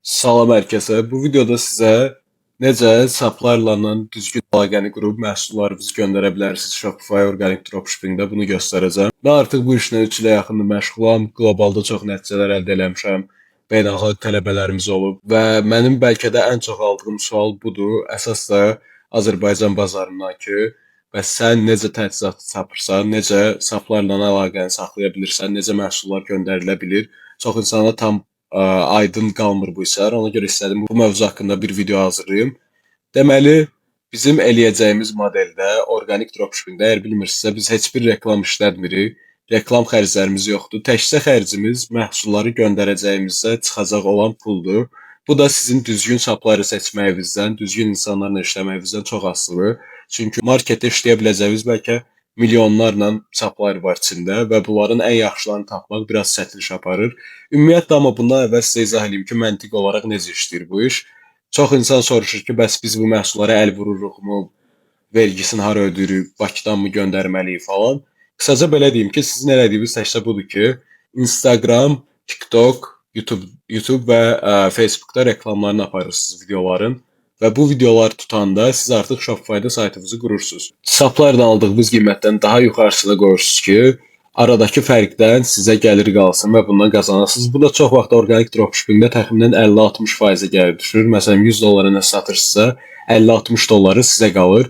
Salam hər kəsə. Bu videoda sizə necə supplierlarla düzgün əlaqəni qurub məhsullarınızı göndərə bilərsiniz Shopify Organic Dropshipping-də, bunu göstərəcəm. Mən artıq bu işlə 3 ilə yaxındır məşğulam. Qlobalda çox nəticələr əldə eləmişəm. Beynəlxalq tələbələrimiz olub və mənim bəlkə də ən çox aldığım sual budur. Əsas da Azərbaycan bazarından ki, bəs sən necə təchizatı tapırsan, necə supplierla əlaqəni saxlaya bilirsən, necə məhsullar göndərilə bilir? Çox insana tam aydın qalmır bu hissələr. Ona görə istədim bu mövzu haqqında bir video hazırlayım. Deməli, bizim eləyəcəyimiz modeldə, orqanik dropshippingdə, əgər bilmirsinizsə, biz heç bir reklam işlətmirik. Reklam xərclərimiz yoxdur. Təkcə xərcimiz məhsulları göndərəcəyimizdə çıxacaq olan puldur. Bu da sizin düzgün supplier'ı seçməyinizdən, düzgün insanlarla işləməyinizdən çox asılı. Çünki marketdə işləyə biləcəyiniz bəlkə milyonlarla supplier var Çində və bunların ən yaxşılarını tapmaq biraz çətin iş aparır. Ümumiyyətlə, amma bundan əvvəl sizə izah eləyim ki, məntiqi olaraq necə işləyir bu iş. Çox insan soruşur ki, bəs biz bu məhsullara əl vururuqmu, vergisini hara ödəyirik, Bakıdanmı göndərməliyik falan. Qısaca belə deyim ki, sizin elədiyiniz təkcə budur ki, Instagram, TikTok, YouTube və Facebookda reklamlarını aparırsınız videoların və bu videolar tutanda siz artıq Shopify-da saytınızı qurursunuz. Supplier'dan aldığınız qiymətdən daha yuxarısına qoyursunuz ki, aradakı fərqdən sizə gəlir qalsın və bundan qazanasınız. Bu da çox vaxt orqanik dropshippingdə təxminən 50-60%-ə gəlib düşür. Məsələn, 100 dollara nə satırsınızsa, 50-60 dolları sizə qalır.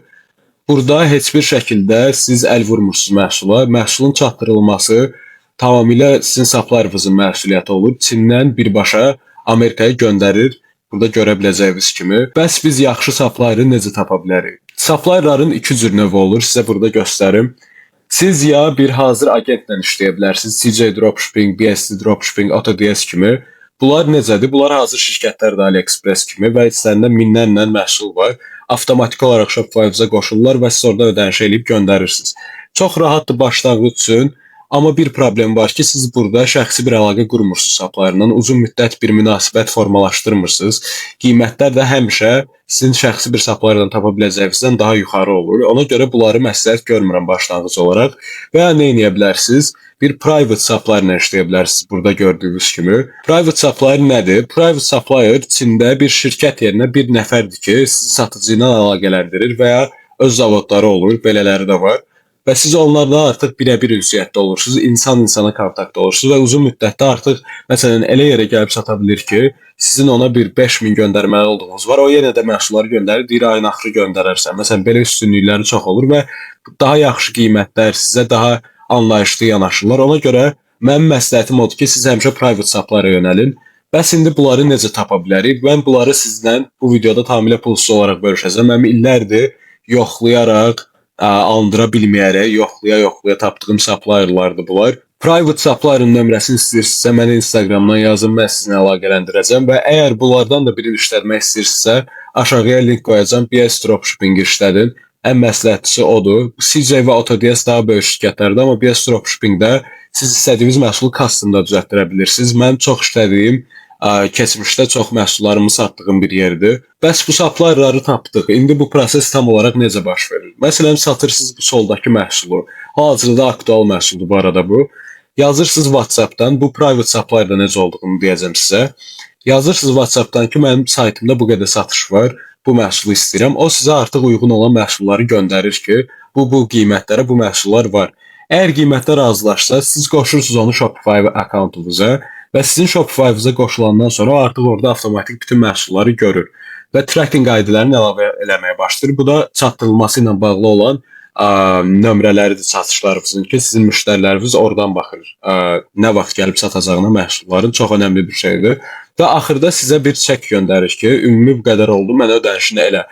Burada heç bir şəkildə siz əl vurmursunuz məhsula. Məhsulun çatdırılması tamamilə sizin supplier'ınızın məsuliyyəti olur. Çindən birbaşa Amerikaya göndərir. Burada görə biləcəyiniz kimi. Bəs biz yaxşı supplier'ı necə tapa bilərik? Supplier'ların iki cür növü olur. Sizə burada göstərim. Siz ya bir hazır agentlə işləyə bilərsiniz. CJ Dropshipping, BSD Dropshipping, AutoDS kimi. Bunlar necədir? Bunlar hazır şirkətlərdir, AliExpress kimi və içlərində minlərlə məhsul var. Avtomatik olaraq Shopify-ınıza qoşulurlar və siz orada ödəniş eləyib göndərirsiniz. Çox rahatdır başlanğıc üçün. Amma bir problem var ki, siz burada şəxsi bir əlaqə qurmursunuz supplierla, uzun müddət bir münasibət formalaşdırmırsınız. Qiymətlər də həmişə sizin şəxsi bir supplierdən tapa biləcəyinizdən daha yuxarı olur. Ona görə bunları məsləhət görmürəm başlanğıc olaraq. Və ya nə edə bilərsiniz? Bir private supplier ilə işləyə bilərsiniz burada gördüyünüz kimi. Private supplier nədir? Private supplier Çində bir şirkət yerinə bir nəfərdir ki, sizi satıcı ilə əlaqələndirir və ya öz zavodları olur, belələri də var. Və siz onlarla artıq birəbir ünsiyyətdə olursunuz, insan insana kontaktda olursunuz və uzun müddətdə artıq, məsələn, elə yerə gəlib çata bilir ki, sizin ona bir 5000 göndərməli olduğunuz var. O yenə də məhsulları göndərir, deyir ayın axırı göndərərsən. Məsələn, belə üstünlükləri çox olur və daha yaxşı qiymətlər, sizə daha anlayışlı yanaşırlar. Ona görə mənim məsləhətim odur ki, siz həmişə private supplier'a yönəlin. Bəs indi bunları necə tapa bilərik? Mən bunları sizlə bu videoda tamamilə pulsuz olaraq bölüşəcəm. Mənim illərdir yoxlayaraq, alındıra bilməyərək, yoxlaya-yoxlaya tapdığım supplierlardır bunlar. Private supplier'ın nömrəsini istəyirsinizsə, məni Instagramdan yazın, mən sizinlə əlaqələndirəcəm və əgər bunlardan da birini işlətmək istəyirsinizsə, aşağıya link qoyacağam. BS Dropshipping işlədin. Ən məsləhətlisi odur. CJ və AutoDS daha böyük şirkətlərdir, amma BS Dropshippingdə siz istədiyiniz məhsulu customda düzəltdirə bilirsiniz. Mənim çox işlədiyim, keçmişdə çox məhsullarımı satdığım bir yerdir. Bəs bu supplierları tapdıq. İndi bu proses tam olaraq necə baş verir? Məsələn, satırsınız bu soldakı məhsulu. Hal-hazırda aktual məhsuldur bu arada bu. Yazırsınız WhatsApp-dan, bu private supplier'da necə olduğunu deyəcəm sizə. Yazırsınız WhatsApp-dan ki, mənim saytımda bu qədər satış var, bu məhsulu istəyirəm. O sizə artıq uyğun olan məhsulları göndərir ki, bu qiymətlərə bu məhsullar var. Əgər qiymətə razılaşsa, siz qoşursunuz onu Shopify akkauntunuza və sizin Shopify-ınıza qoşulandan sonra o artıq orada avtomatik bütün məhsulları görür və tracking ID-lərini əlavə eləməyə başlayır. Bu da çatdırılması ilə bağlı olan nömrələridir satışlarınızın ki, sizin müştəriləriniz oradan baxır. Nə vaxt gəlib çatacağına məhsulların, çox önəmli bir şeydir. Və axırda sizə bir çek göndərir ki, ümumi bu qədər oldu, mənə ödənişini elə.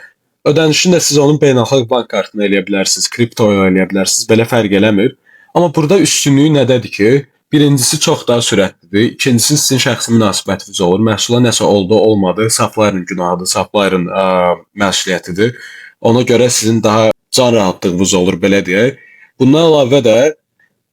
Ödənişini də siz onun beynəlxalq bank kartına eləyə bilərsiniz, kripto ilə eləyə bilərsiniz, belə fərq eləmir. Amma burada üstünlüyü nədədir ki, birincisi çox daha sürətlidir, ikincisi sizin şəxsi münasibətiniz olur. Məhsula nəsə oldu, olmadı, supplier'ın günahıdır, supplier'ın məsuliyyətidir. Ona görə sizin daha can rahatlığınız olur, belə deyək. Bundan əlavə də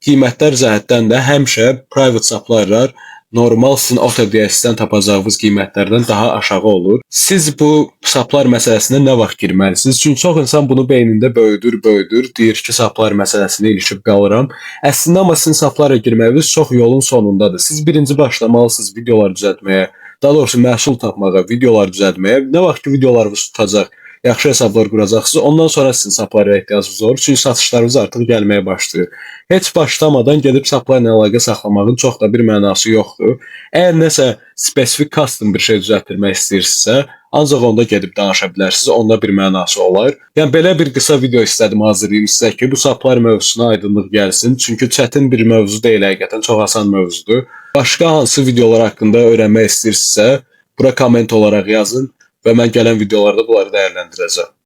qiymətlər cəhətdən də həmişə private supplier'lar normal sizin AutoDS-dən tapacağınız qiymətlərdən daha aşağı olur. Siz bu supplier məsələsinə nə vaxt girməlisiniz? Çünki çox insan bunu beynində böyüdür, böyüdür, deyir ki, supplier məsələsinə ilişib qalıram. Əslində amma sizin supplier'a girməyiniz çox yolun sonundadır. Siz birinci başlamalısınız videolar düzəltməyə, Daha doğrusu məhsul tapmağa, videolar düzəltməyə. Nə vaxt ki videolarınız tutacaq, yaxşı hesablar quracaqsınız, ondan sonra sizin supplierə ehtiyacınız olur. Çünki satışlarınız artıq gəlməyə başlayır. Heç başlamadan gedib supplier ilə əlaqə saxlamağın çox da bir mənası yoxdur. Əgər nəsə spesifik custom bir şey düzəltdirmək istəyirsinizsə, ancaq onda gedib danışa bilərsiniz, onda bir mənası olar. Yəni belə bir qısa video istədim hazırlayım sizə ki, bu supplier mövzusuna aydınlıq gəlsin. Çünki çətin bir mövzu deyil həqiqətən, çox asan mövzudur. Başqa hansı videolar haqqında öyrənmək istəyirsinizsə, bura komment olaraq yazın və mən gələn videolarda bunları dəyərləndirəcəm.